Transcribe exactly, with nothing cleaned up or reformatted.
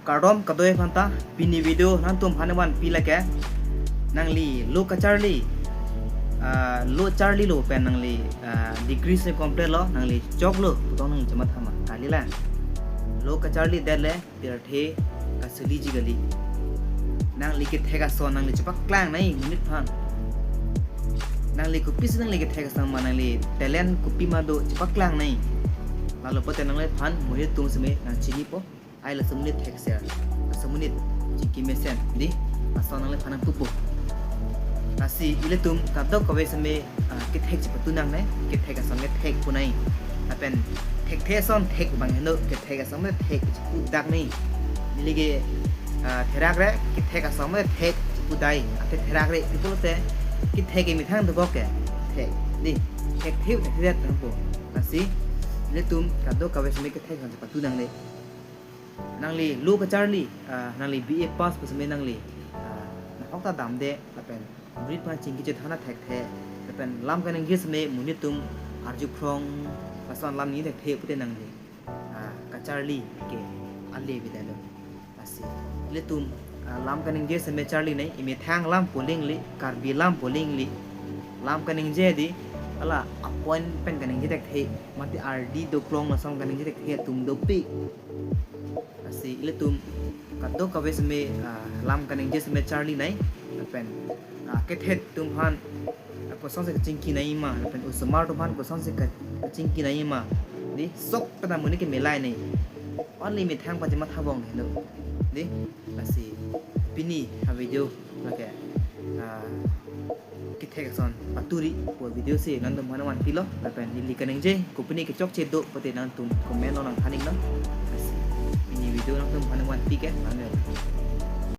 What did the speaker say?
Kardom kadokave aphanta, pini video nangtum aphan vanpi lake. Nangli lo kacharli, ah, lo charlilo pen nangli, ah, degree si complete lo, nangli choklo, putong nangli chematha ma, kali la. Lo kacharlidet le, pirthe kasiliji kali. Nangli kethek ason nangli chepaklang nai monit aphan. Nangli kopisi nangli kethek ason ma, nangli talent kopi ma do chepaklang nai. Lalo pote nangliphan monit atum seme nangchinipo. Ai laso monit thekser, laso monit chingki mesen, dei, laso nangliphan nangpupo. Lasi ilitum kadokave seme, ah, kethek chepatu nangne, kethek ason kethek pu nai. Lapen thekthe ason thek abang heno, kethek ason thek chepu dak nai. Neli ke, ah, therak re, kethek ason thek chepu dai. Athe therak re, pulote kethek emethang dokok ke, thek, dei, thekthe thekthe tangpo. Lasi ilitum kadokave seme kethek ason chepatu nangne. Nangli lo kacharli, ah, nangli B A pass pu seme nangli, ah, nahok ta damde, lapen monit aphan chingki chethan thekthe, lapen lam kaningje seme monit atum arjuphrong, lason lam ni thekthe pute nangli, ah, kacharli ke ale bidalo. Lasi ilitum, ah, lam kaningje seme charli nai, emethang lam pu aling li, Karbi lam pu aling li. Lam kaningje dei, hala a-point pen kaningje thekthe, mate ardi doklong lason kaningje thekthe atum dopik. Lasi ilitum kadokave seme, ah, lam kaningje seme charli nai, lapen, ah, kethet atum aphan, ah, kosonsi kachingki nangji ma, lapen osomar atum aphan kosonsi ka-, kachingki nangji ma, dei, sok pen ta monit ke melai nai. Only methang aphan chematha bom heno, dei. Lasi pini avideo lake, ah, kethek ason paturi pu avideo si nangtum aphan vanpilo, lapen neli kaningje kopine kechokche do pute nangtum comment along nangthan iknon. Lasi pini video nangtum aphan vanpi ke, nang